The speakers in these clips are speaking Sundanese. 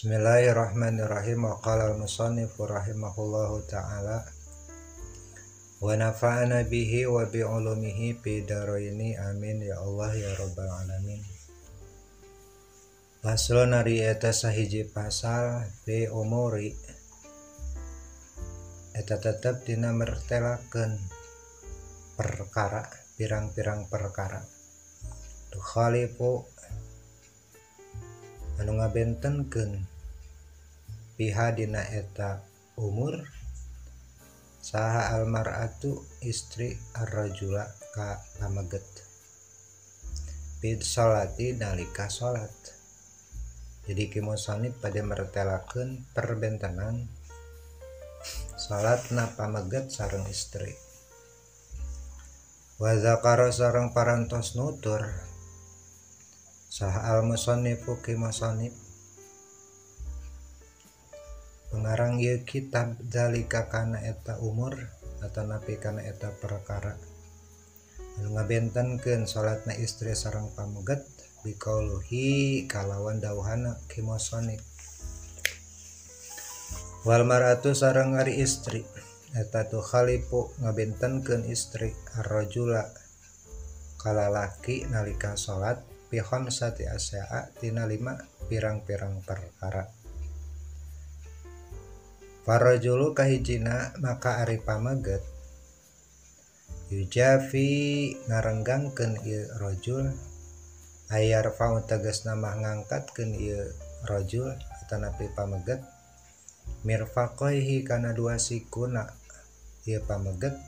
Bismillahirrahmanirrahim. Wa qala al-musannif rahimahullahu ta'ala wa nafa'ana bihi wa bi ulumihi fi daraini amin ya Allah ya rabbal alamin. Faslun ari eta sahiji pasal fi umuri eta tetep dina mertelakeun perkara pirang-pirang perkara tukhalifu anu ngabentenkeun piha dina eta umur saha almar'atu istri arrajula ka pameget bid sholati nalika salat. Jadi ki musannif pada mertelakeun perbentenan salatna pameget sareng istri. Wa zakara sareng parantos nutur saha al-musannifu ki musannif pengarang ieu kitab zalika kana eta umur atanapi kana eta perkara anu ngabentenkeun salatna istri sareng pameget biqauluhi kalawan dawuhana ki musannif. Wal mar'atu sareng ari istri eta tu khalifu ngabentenkeun istri ar-rajula kalalaki nalika salat fi khamsati asya'a tina lima pirang-pirang perkara. Farajulu kahijina maka ari pameget yujafi ngarenggangkeun ieu rajul ayarfa'u tegasna mah ngangkatkeun ieu rajul atanapi pameget mirfaqaihi kana dua sikuna ieu pameget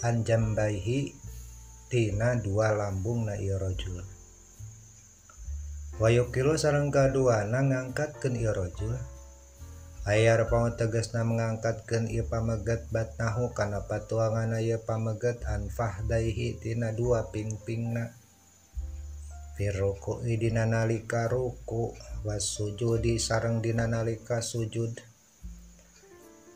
anjambaihi tina dua lambungna ieu rajul. Wayukilu sareng kaduana ngangkatkeun ieu rajul ayarfa'u tegasna mengangkatkeun ieu pameget batnahu kana patuanganna ieu pameget anfahdaihi tina dua pingpingna fi ruku'i dina nalika ruku wasujudi sareng dina nalika sujud.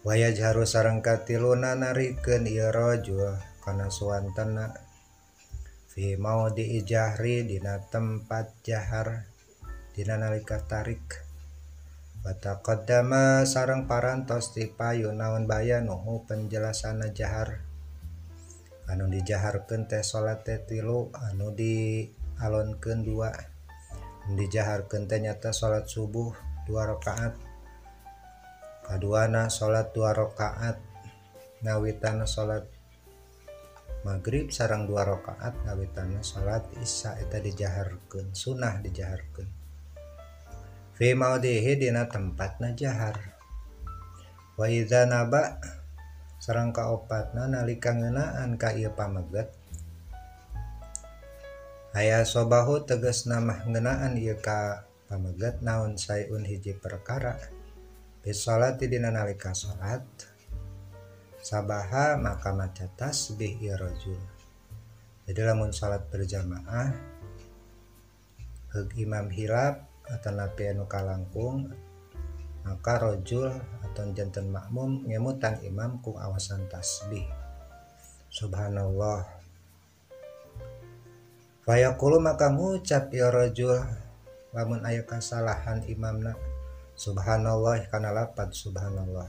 Wayajharu sareng katiluna narikeun ieu rajul kana suantenna fi maudhi'i jahri dina tempat jahar dina nalika tarik. Wa taqaddama sareng parantos tipayu naon bayanuhu penjelasanna jahar anu dijaharkeun teh salat teh tilu anu dialonkeun dua. Anu dijaharkeun teh nyata salat subuh 2 rakaat, kaduana salat 2 rakaat ngawitana salat maghrib sareng 2 rakaat ngawitana salat isya eta dijaharkeun sunah dijaharkeun fi maudhihi dina tempatna jahar. Wa idza naba sareng kaopatna nalika ngeunaan ka ieu pameget aya sobahu tegasna mah ngeunaan ieu ka pameget naon saeun hiji perkara bi sholati dina nalika salat sabaha maka maca tasbih ieu rajul. Jadi lamun salat berjamaah heug imam hilap atanapi anu kalangkung maka rajul atau janten makmum ngemutan imam ku awasan tasbih subhanallah. Fayaqulu maka ngucap ieu rajul lamun aya kasalahan imamna subhanallah kana lapad subhanallah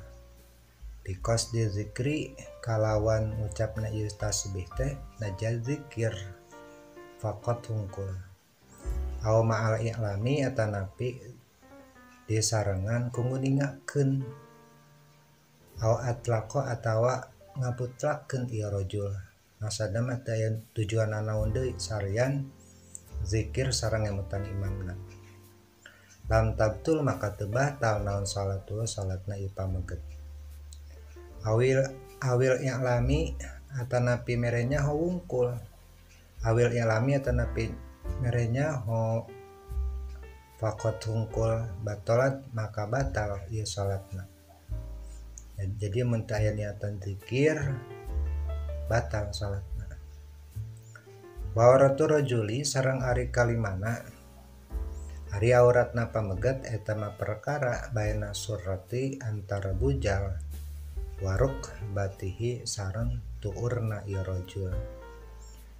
because di zikri kalawan ngucapna ieu tasbih teh najal zikir faqat hungkul aw ma'al i'lami atanapi disarengan ku nguningakeun aw atlaqa atawa ngaputlakeun ieu rajul. Maksudna mah teh tujuanna naon deui sarian zikir sareng ngemutan imamna. Lam tabtul maka teu batal naon salatu salatna ieu pameget. Awil i'lami atanapi merenya ho wungkul. Awil i'lami atanapi merenya ho faqat hungkul batalat maka batal ieu salatna. Jadi mun teu aya niatan zikir batal salatna. Wa auratu rajuli sareng ari kalimana ari auratna pameget eta mah perkara baina surrati antara bujal waruk batihi sareng tuurna ieu rajul.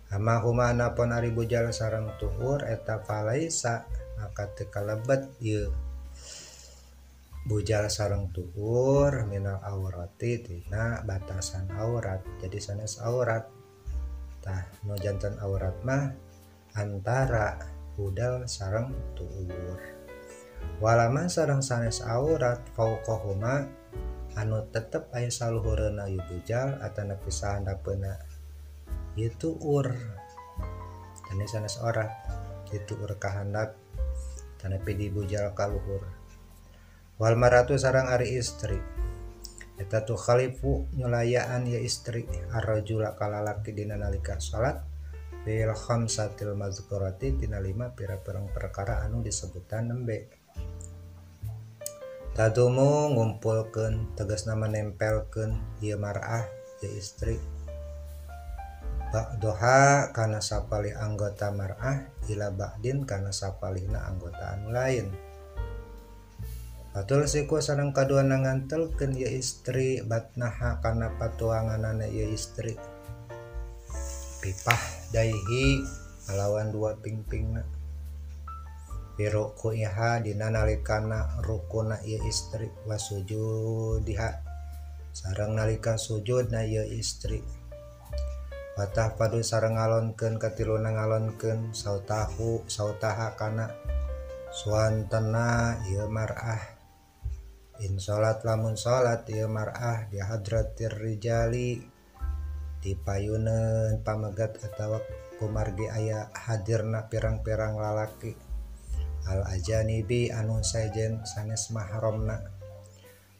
Ama huma anapun ari bujal sareng tuur eta falaisa maka teu kalebet ieu bujal sareng tuur minal aurati tina batasan aurat. Jadi sanes aurat. Tah nu janten aurat mah antara budal sareng tuur. Walama sareng sanes aurat fauqahuma anu tetep aya saluhureuna ieu bujal atanapi sahandapeuna ieu tuur. Tani sanes aurat dituur ka handap tanapi dibujal ka luhur. Wal maratu sareng ari istri eta tu khalifu nyulayaan ya istri arrajula kalalaki dina nalika salat fil khamsatil mazkurati tina lima pira-pirang perkara anu disebutan nembe. Tadumu ngumpulkeun tegasna menempelkeun ieu mar'ah ieu istri ba'doha kana sapalih anggota mar'ah ila ba'din kana sapalihna anggota anu lain. Batul siku sareng kaduana ngantelkeun ieu istri batnaha kana patuanganana ieu istri pipah daihi ngalawan dua pingpingna birukuiha dina nalikana rukuna ieu istri wasujudiha sareng nalika sujudna ieu istri watah padu sareng ngalonkeun katiluna ngalonkeun sautahu sautaha kana suantena ieu mar'ah. In salat lamun salat ieu mar'ah di hadratir rijali di payuneun pamegat atawa kumargi aya hadirna pirang-pirang lalaki al ajanibi anu sejen sanes mahramna.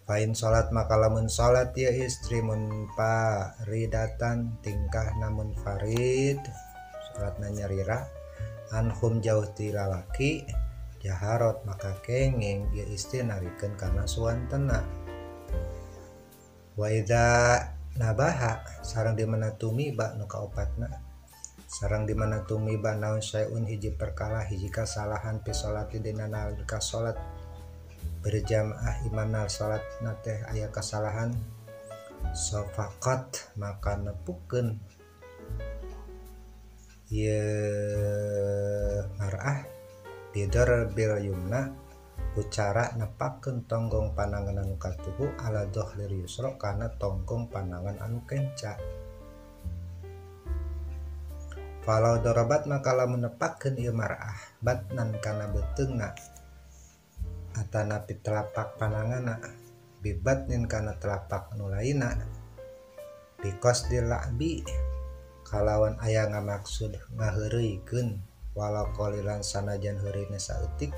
Fain salat maka lamun salat ieu istri munfaridatan tingkah namun farid salatna nyarira anhum jauh ti lalaki jaharot maka kenging ieu istri narikeun kana suantena. Wa idza nabaha sareng di mana tumiba nu kaopatna sareng di mana tumiba naon syai'un hiji perkara hiji kasalahan fi sholati dina nalika salat berjamaah imamna salatna teh aya kasalahan sofaqat maka nepukeun ieu mar'ah bidor bil yumna ucara nepakeun tonggong panangan anu katuhu ala dohlir yusra kana tonggong panangan anu kenca. Falau dorobat maka lamun nepakeun ieu mar'ah batnan kana beuteungna atanapi telapak pananganna bibatnin kana telapak anu lainna bikos dilakbi kalawan aya ngamaksud ngaheureuykeun walau qalilan sanajan heureuyna saeutik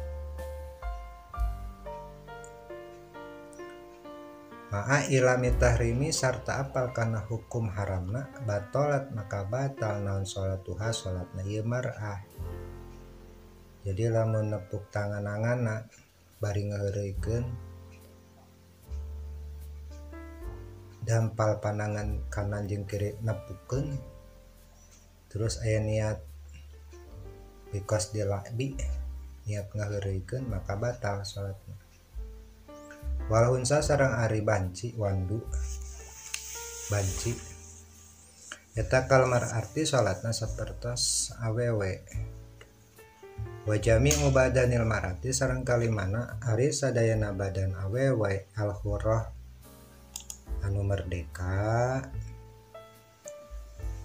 ma'a ilami tahrimi sarta apal kana hukum haramna batalat maka batal naon salatuha salatna ieu mar'ah. Jadi lamun nepuk tangan-anganna bari ngaheureuykeun dampal panangan kanan jeung kiri nepukeun terus aya niat bikos dilakbi niat ngaheureuykeun maka batal salatna. Wal unsa sareng ari banci wandu banci eta kalmar arti salatna sapertos awewe. Wa jami'u badanil marati sareng kalimana ari sadayana badan awewe al hurrah anu merdeka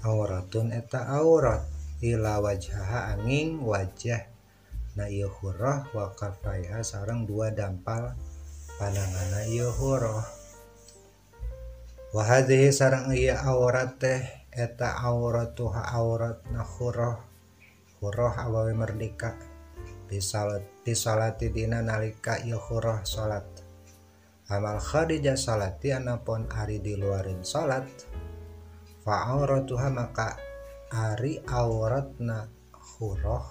auratun eta aurat ila wajhaha angin wajah na ieu hurrah wa kafaiha sareng dua dampal pananganna ieu hurrah. Wa hadhihi sareng ieu aurat teh eta auratuha auratna hurrah hurrah awewe merdeka bisalati dina nalika ieu hurrah salat amal kharija salati anapun ari diluarin salat fa auratuha maka ari auratna hurrah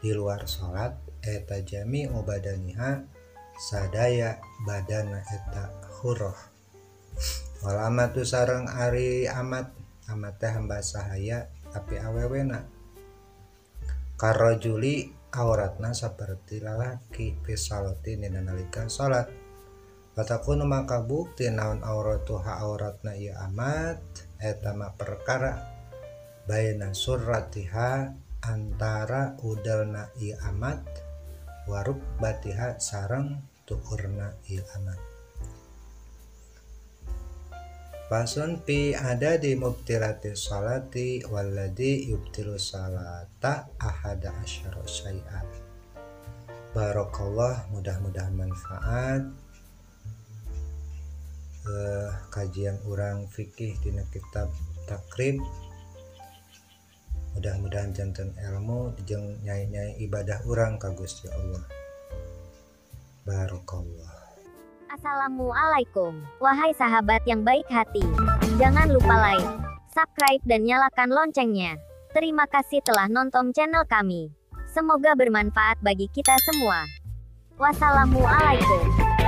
di luar salat eta jami'u badaniha sadaya badana eta hurrah. Wal amatu sareng ari amat amat teh hamba sahaya tapi awewena karrajuli auratna saperti lalaki fi salati dina nalika salat. Fatakunu maka bukti naon auratuha auratna ieu amat eta mah perkara baina surratiha antara udelna ieu amat waruk batiha sareng tuurna ieu amal. Fasun fi ada di mubtilati salati walladzi yubtilu salata ahada asyara syai'an. Barakallah, mudah-mudahan manfaat. Kajian urang fikih dina kitab Takrib. Mudah-mudahan janten ilmu jeung nyai-nyai ibadah urang ka Gusti Allah. Barakallah. Assalamualaikum, wahai sahabat yang baik hati. Jangan lupa like, subscribe dan nyalakan loncengnya. Terima kasih telah nonton channel kami. Semoga bermanfaat bagi kita semua. Wassalamualaikum.